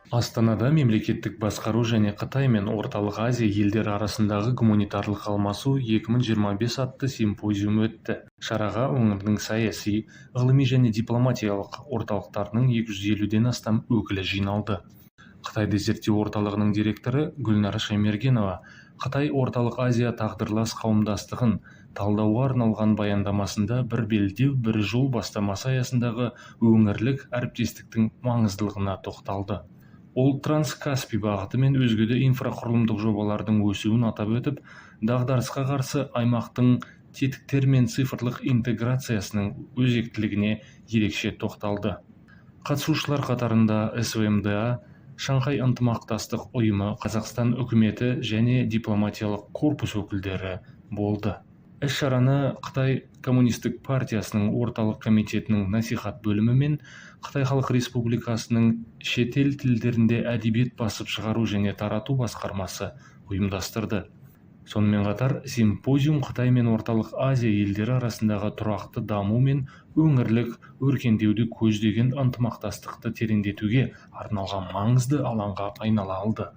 Астанада «Мемлекеттік басқару және Қытай мен Орталық Азия елдері арасындағы гуманитарлық алмасу 2025» атты симпозиум өтті. Шараға өңірдің саяси, ғылыми және дипломатиялық орталықтарының 250-ден астам өкілі жиналды. Қытайды зерттеу орталығының директоры Гүлнара Шаймергенова Қытай-Орталық Азия тағдырлас қауымдастығын талдауға арналған баяндамасында «Бір белдеу, бір жол» бастамасы аясындағы өңірлік әріптестіктің маңыздылығына тоқталды. Ол Транскаспий бағыты мен өзге де инфрақұрылымдық жобалардың өсуін атап өтіп, дағдарысқа қарсы аймақтың тетіктер мен цифрлық интеграциясының өзектілігіне ерекше тоқталды. Қатысушылар қатарында СВМДА, Шанхай ынтымақтастық ұйымы, Қазақстан үкіметі және дипломатиялық корпус өкілдері болды. Іс-шараны Қытай Коммунистік партиясының Орталық комитетінің насихат бөлімі мен Қытай Халық Республикасының шетел тілдерінде әдебиет басып шығару және тарату басқармасы ұйымдастырды. Сонымен қатар симпозиум Қытай мен Орталық Азия елдері арасындағы тұрақты даму мен өңірлік өркендеуді көздеген ынтымақтастықты тереңдетуге арналған маңызды алаңға айнала алды.